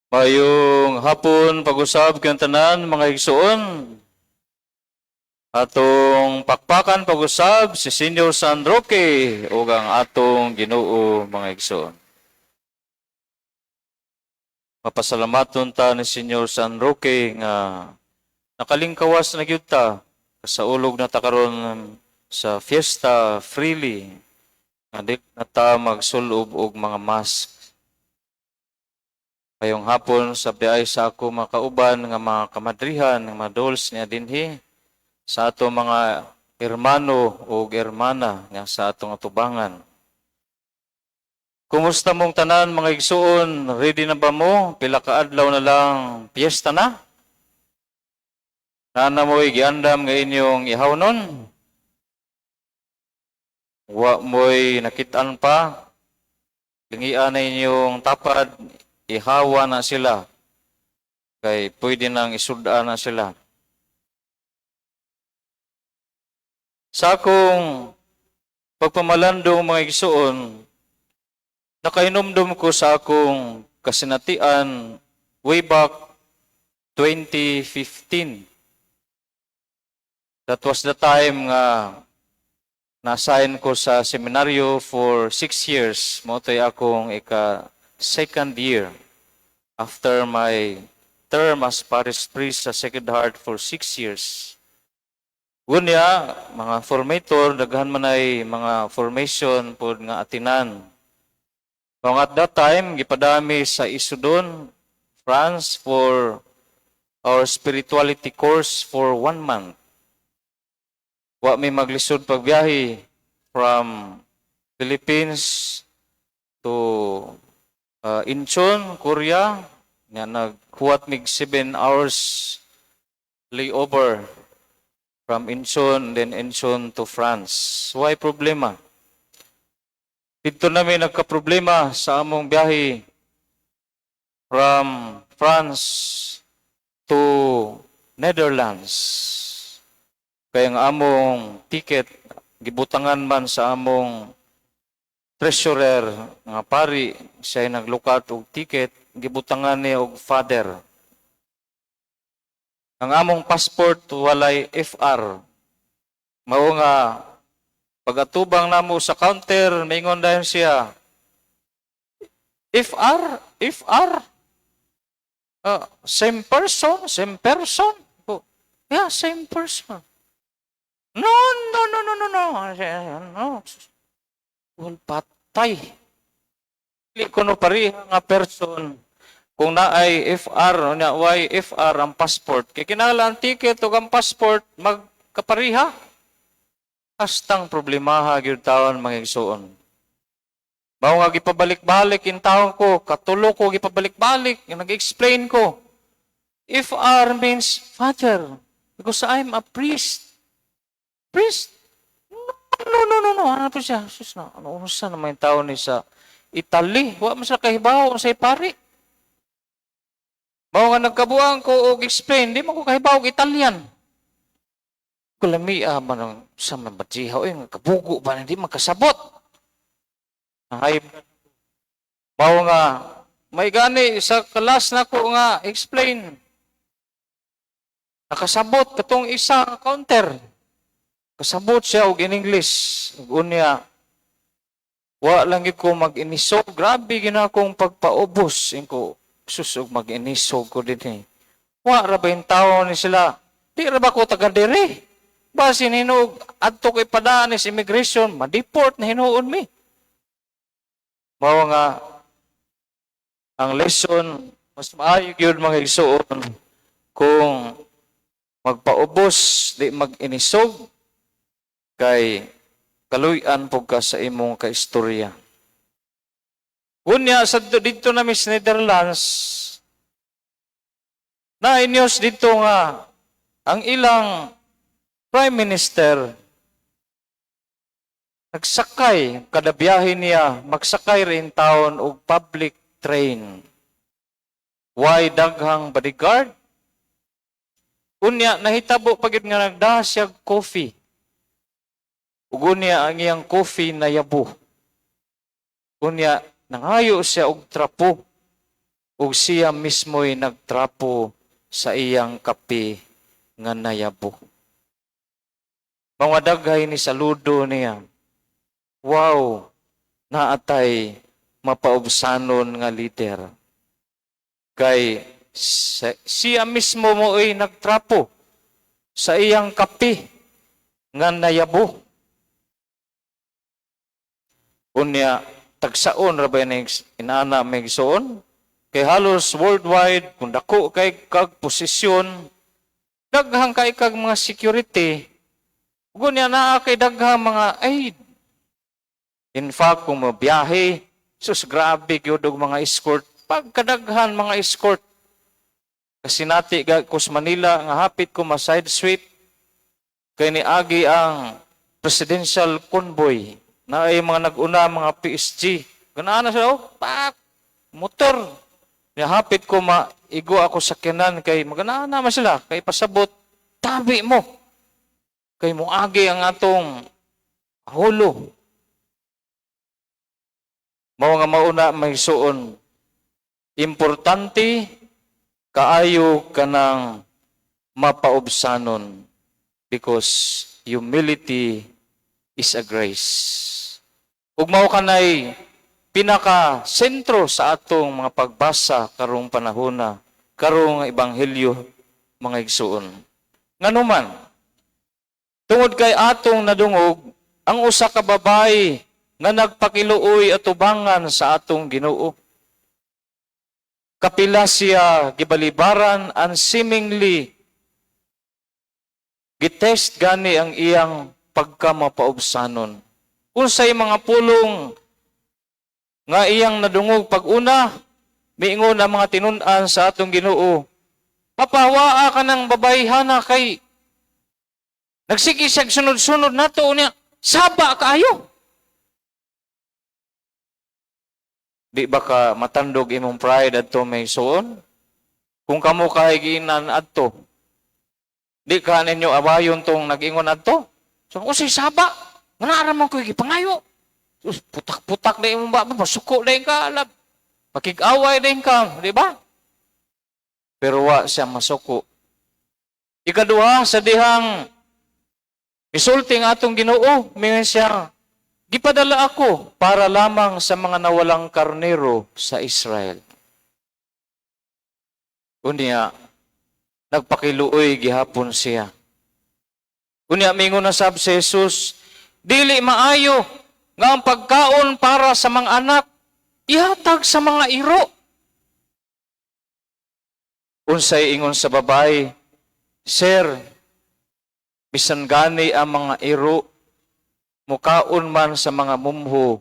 Maayong hapon pag-usab kang tanan, mga igsuon. Atong pakpakan pag-usab si Senior San Roque ug ang atong Ginoo, mga igsuon. Mapasalamaton ta ni Senior San Roque nga nakalingkawas na gyud ta, kasaulog na ta karon sa fiesta freely nga di na ta magsulob og mga mask. Maayong hapon sa diay sa ako mga kauban nga mga kamadrihan, nga mga dolls niya dinhi sa ato mga hermano ug hermana nga sa atong atubangan. Kumusta mong tanan, mga igsuon? Ready na ba mo? Pila ka adlaw na lang, piyesta na? Naa na mo'y giandam nga inyong ihawnon? Wa mo'y nakitaan pa? Lingian na inyong tapad, ihawa na sila. Kay pwede nang isudan na sila. Sa akong pagpamalandong, mga igsuon, nakainomdom ko sa akong kasinatian way back 2015. That was the time nga na-assign ko sa seminaryo for 6 years. Mao to'y akong ika second year after my term as parish priest sa Sacred Heart for 6 years. Unya, mga formator, daghan man ay mga formation pod nga atinan. Kung at that time, gipadami sa Issoudun, France, for our spirituality course for one month. Wa mi maglisod pagbiyahe from Philippines to Incheon, Korea, nga naghuwat mig 7 hours layover from Incheon, then Incheon to France. Why problema? Dito namin nagka-problema sa among biyahe from France to Netherlands. Kaya ang among ticket gibutangan man sa among treasurer nga pari, siya naglukat og ticket, gibutangan niya og father. Ang among passport walay FR. Mao nga pagatubang namo sa counter, maingon dayon siya, "FR, FR. Same person, same person." Oh, yeah, same person. No, no, no, no, no, no. No. Well, patay. Dili kuno pareha nga person kung naay FR, nya why FR ang passport. Kay kinahanglan ang ticket ug ang passport magkapariha. Kastang problemaha gyud taon, mga igsuon. Mao nga gipabalik-balik in taon ko, katulo ko gipabalik-balik, nag-explain ko. FR means father because I'm a priest. Priest? No, no, no, no. Ano po siya? Sus na, ano unsa naman yung tao ni sa Italy? Wa man sila kahibaw sa pari. Mao nga nagkabuang ko og explain, di man ko kahibaw og Italian. Kulamia man ang sa man bajihaw eh, nga kabugo ba di man kasabot. Hay, mao nga may gani sa class nako nga explain. Nakasabot katong isa nga counter. Kasabot siya og in English. Ug unya wa lang gyud ko mag-inisog. Grabe gina akong pagpaubos. Ingko, sus, og mag-inisog ko dinhi. Wa ra ba yung tao ni sila? Di ra ba ko taga diri? Basin hinuog adto kay padaan is immigration, ma-deport na hinuon mi. Mao nga ang lesson, mas maayo gyud, mga igsuon, kung magpaubos, di mag-inisog, kay kaluy-an pud ka sa imong kaistorya. Unya sa dito na sa Netherlands, na news dito nga ang ilang prime minister nagsakay kada biyahe niya, magsakay rin taon og public train. Why daghang bodyguard? Unya nahitabo pa gyud nga nagdaha siya og coffee. Ug unya ang iyang coffee nayabo. Unya nangayo siya og trapo. Ug siya mismo'y nagtrapo sa iyang kape nga nayabo. Mga daghay ni saludo niya. Wow, naa tay mapaubsanon nga leader. Kay siya mismo mo'y nagtrapo sa iyang kape nga nayabo. Unya, tagsaon ra ba ni inana, mga igsoon? Kay halos worldwide, kung dako kay kag posisyon, daghang kay kag mga security. Ug unya naa kay daghang mga aid. In fact, kung mabiyahe, sus, grabe gyud og mga escort. Pagkadaghan mga escort. Kasi nati ga ko sa Manila nga hapit ko ma-side sweep kay niagi ang presidential convoy na ay mga nag-una mga PSG. Ganaan na sila, oh, pak, motor. Ni hapit ko maigo ako sa sakyanan kay maganaan naman sila kay pasabot, tabi mo. Kay moagi ang atong hulo. Mao nga mauna, mga igsoon, importante kaayo kanang mapaubsanon because humility is a grace. Ug mao kanay pinaka sentro sa atong mga pagbasa karong panahona, karong ebanghelyo, mga igsoon. Nganuman, tungod kay atong nadungog ang usa ka babae nga nagpakiluoy atubangan sa atong Ginoo. Kapila siya gibalibaran and seemingly gitest gani ang iyang pagkamapaubsanon. Unsay mga pulong nga iyang nadungog pag-una, miingon ang mga tinun-an sa atong Ginoo, "Papahawaa ka ng babayhana kay nagsige siyag sunod-sunod nato niya, saba kaayo." Di ba ka matandog imong pride adto, mga igsoon? Kung kamo kay giinan adto, di ka ninyo awayon tong nag-ingon adto? So, unsay saba? Nga man ko gipangayo. Sus, putak-putak na imong ba, masuko na ka, lab. Makig-away din ka, di ba? Pero wa siya masuko. Ikaduha, sa dihang misulti ang atong Ginoo, mingon siya, "Gipadala ako para lamang sa mga nawalang karnero sa Israel." Unya, nagpakiluoy gihapon siya. Unya, mingon na sab si Jesus, "Dili maayo nga ang pagkaon para sa mga anak ihatag sa mga iro." Unsay ingon sa babae? "Sir, bisan gani ang mga iro mukaon man sa mga mumho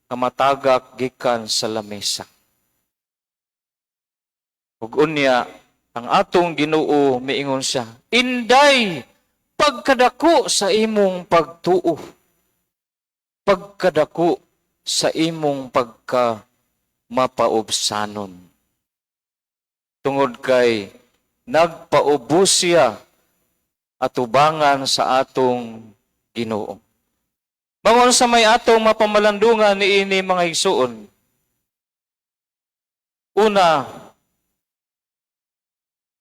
nga matagak gikan sa lamesa." Ug unya, ang atong Ginoo miingon siya, "Inday, pagkadako sa imong pagtuo. Pagkadako sa imong pagka mapaubsanon." Tungod kay nagpaubos siya atubangan sa atong Ginoo. Mao sa may atong mapamalandungan niini, mga igsuon. Una,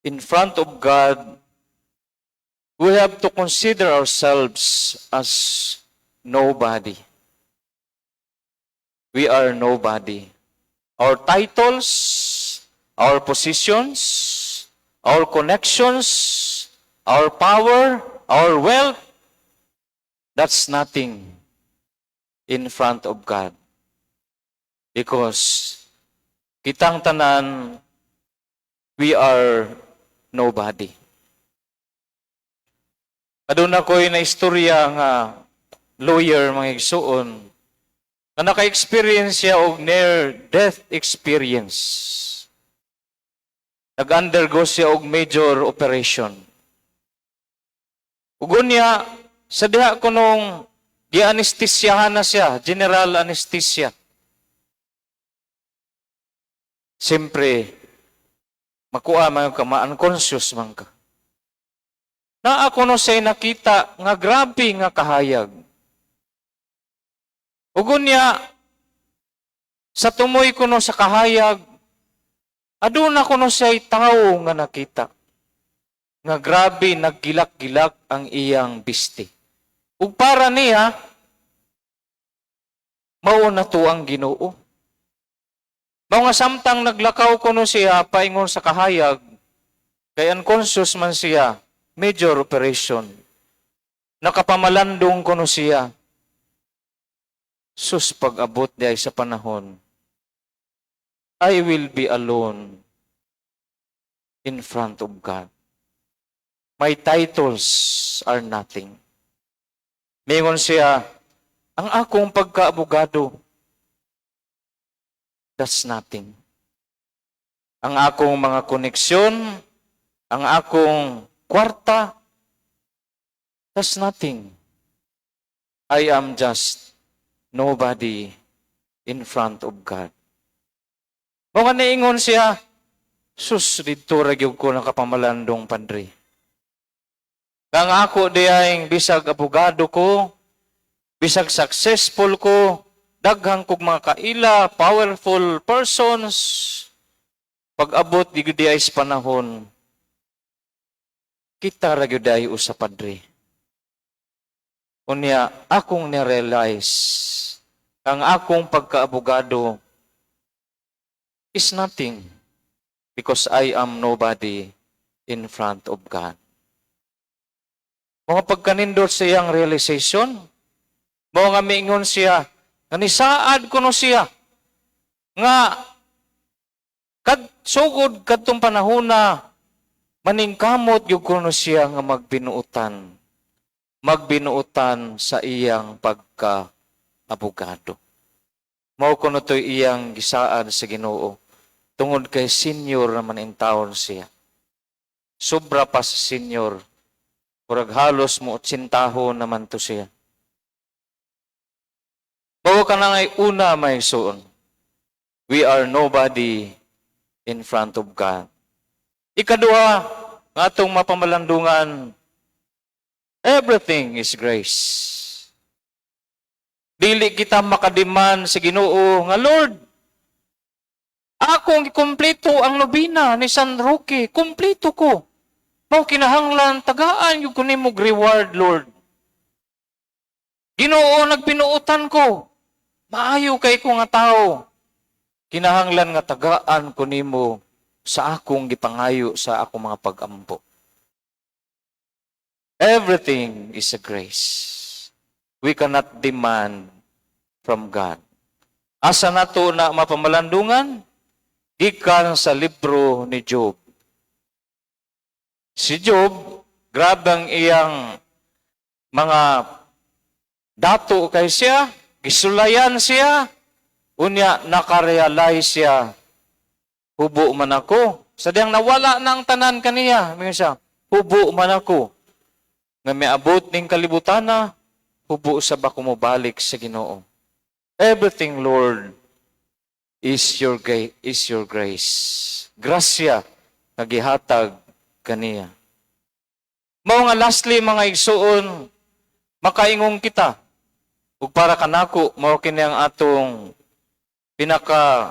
in front of God, we have to consider ourselves as nobody. We are nobody. Our titles, our positions, our connections, our power, our wealth, that's nothing in front of God. Because kitang tanan, we are nobody. Aduna ko'y na istorya nga lawyer, mga igsuon, nga naka-experience siya og near-death experience. Nag-undergo siya og major operation. Ug unya, sa diha kunong gi-anestesyahan na siya, general anesthesia. Siyempre, makuha man ka, ma-unconscious man ka. Naa kuno siya nakita nga grabe nga kahayag. Ug unya, sa tumoy kuno sa kahayag, Aduna kuno siya'y tao nga nakita nga grabe naggilak-gilak ang iyang bisti. Ug para niya, mao na to ang Ginoo. Mao nga samtang naglakaw kuno siya paingon sa kahayag, kay unconscious man siya, major operation. Nakapamalandong kuno siya. Sus, pag-abot diay sa panahon, I will be alone in front of God. My titles are nothing. Mingon siya, "Ang akong pagkaabogado, that's nothing. Ang akong mga koneksyon, ang akong kwarta, that's nothing. I am just nobody in front of God." Mao nga niingon siya, "Sus, didto ra gyud ko nakapamalandong, Padre. Kang ako diay, bisag abogado ko, bisag successful ko, daghang kog mga kaila, powerful persons, pag-abot di gyud diay sa panahon, kita ra gyud diay usa padre. Unya, akong ni-realize, ang akong pagkaabogado is nothing because I am nobody in front of God." Mga pagkanindot sa iyang realization, mao nga miingon siya, nga nisaad kuno siya, nga kad sugod kadtong panahon na maningkamot gyud kuno siya nga magbinuotan. Magbinuotan sa iyang pagka-abogado. Mao kuno to'y iyang gisaad sa Ginoo tungod kay senior naman in taon siya. Sobra pa sa senior. Murag halos mo otsentaho naman to siya. Mao ka na ngay una, mga igsoon. We are nobody in front of God. Ikaduha, nga atong mapamalandungan, everything is grace. Dili kita maka-demand sa Ginoo nga, "Lord, akong ikumpleto ang nobena ni San Roque, kumpleto ko. Mao kinahanglan tagaan gyud ko nimo reward, Lord. Ginoo, nagbinuotan ko. Maayo kay ko nga tao. Kinahanglan nga tagaan ko nimo sa akong gipangayo sa akong mga pagampo." Everything is a grace. We cannot demand from God. Asa nato na mapamalandungan? Gikan sa libro ni Job. Si Job, grabe ang iyang mga dato kay siya, gisulayan siya, unya nakarealize siya, "Hubo man ako." Sa diyang nawala na ang tanan kaniya, mingon siya, "Hubo man ako. Nga miabot ning kalibutana, hubo sa ba ko mobalik sa Ginoo. Everything, Lord, is your grace." Grasya nga gihatag kaniya. Mao nga lastly, mga igsuon, makaingong kita ug para kanako mao kini ang atong pinaka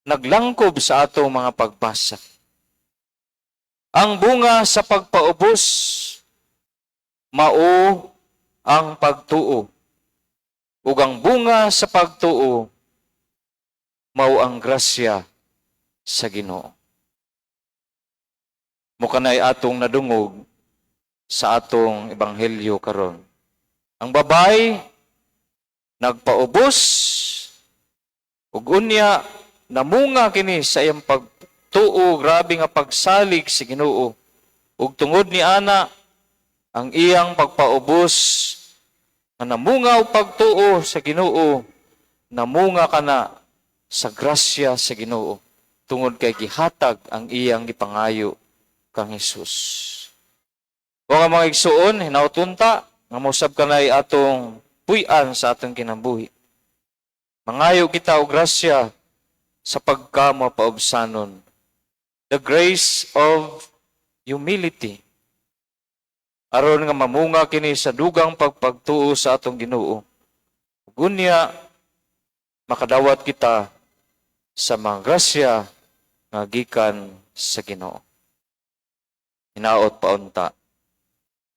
naglangkob sa atong mga pagbasa. Ang bunga sa pagpaubos mao ang pagtuo. Ug ang bunga sa pagtuo mao ang grasya sa Ginoo. Mao kanay atong nadungog sa atong ebanghelyo karon. Ang babae nagpaubos ug unya namunga kini sa iyang pagtuo, grabe nga pagsalig sa Ginoo. Ug tungod ni ana, ang iyang pagpaubos nga namunga og pagtuo sa Ginoo, namunga kana sa grasya sa Ginoo tungod kay gihatag ang iyang gipangayo kang Hesus. O nga mga igsuon, hinautunta nga mosab kanay atong puy-an sa atong kinabuhi. Mangayo kita og grasya sa pagka mapaubsanon. The grace of humility. Aron nga mamunga kini sa dugang pagpagtuo sa atong Ginoo. Unya makadawat kita sa mga grasya nga Nga gikan sa Ginoo. Hinaot pa unta